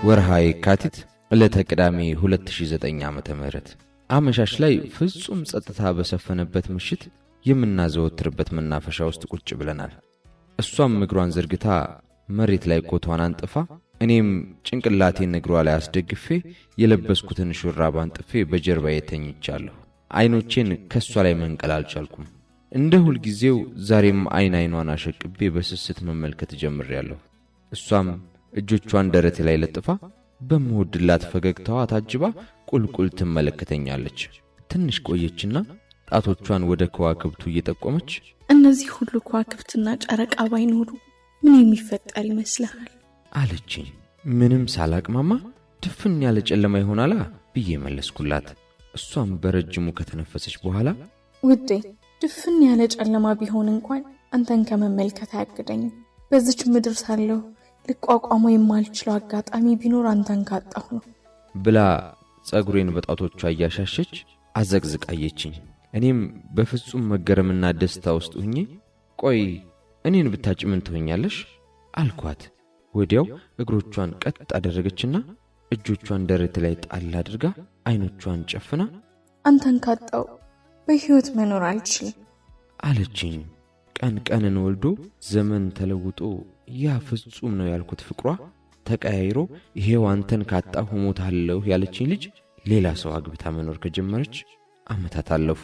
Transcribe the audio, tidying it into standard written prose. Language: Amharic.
ወርሃ የካቲት ዕለተ ቅዳሜ 2009 ዓመተ ምህረት አመሻሽ ላይ ፍጹም ጸጥታ በሰፈነበት ምሽት የምናዘወትርበት መናፈሻ ውስጥ ቁጭ ብለናል። እሷም እግሯን ዘርግታ መሬት ላይ ኮቷን አንጥፋ፣ እኔም ጭንቅላቴን እግሯ ላይ አስደግፌ የለበስኩትን ሹራብ አንጥፌ በጀርባዬ ተኝቻለሁ። አይኖቼን ከእሷ ላይ መንቀል አልቻልኩም። እንደ ሁልጊዜው ዛሬም አይን አይኗን አሸቅቤ በስስት መመልከት ጀምሬያለሁ። እሷም እጆቿን ደረቴ ላይ ለጥፋ በምወድላት ፈገግታዋ ታጅባ ቁልቁል ትመለከተኛለች። ትንሽ ቆየችና ጣቶቿን ወደ ከዋክብቱ እየጠቆመች እነዚህ ሁሉ ከዋክብትና ጨረቃ ባይኖሩ ምን የሚፈጠር ይመስልሃል? አለችኝ። ምንም ሳላቅማማ ድፍን ያለ ጨለማ ይሆናላ ብዬ መለስኩላት። እሷም በረጅሙ ከተነፈሰች በኋላ ውዴ፣ ድፍን ያለ ጨለማ ቢሆን እንኳን አንተን ከመመልከት አያግደኝም። በዚች ምድር ሳለሁ ልቋቋመው የማልችለው አጋጣሚ ቢኖር አንተን ካጣሁ ነው ብላ ጸጉሬን በጣቶቿ እያሻሸች አዘቅዝቃየችኝ። እኔም በፍጹም መገረምና ደስታ ውስጥ ሁኜ ቆይ እኔን ብታጭ ምን ትሆኛለሽ? አልኳት። ወዲያው እግሮቿን ቀጥ አደረገችና እጆቿን ደረት ላይ ጣል አድርጋ አይኖቿን ጨፍና አንተን ካጣው በሕይወት መኖር አልችልም አለችኝ። ቀን ቀንን ወልዶ ዘመን ተለውጦ ያ ፍጹም ነው ያልኩት ፍቅሯ ተቀያይሮ ይሄው አንተን ካጣሁ እሞታለሁ ያለችኝ ልጅ ሌላ ሰው አግብታ መኖር ከጀመረች ዓመታት አለፉ።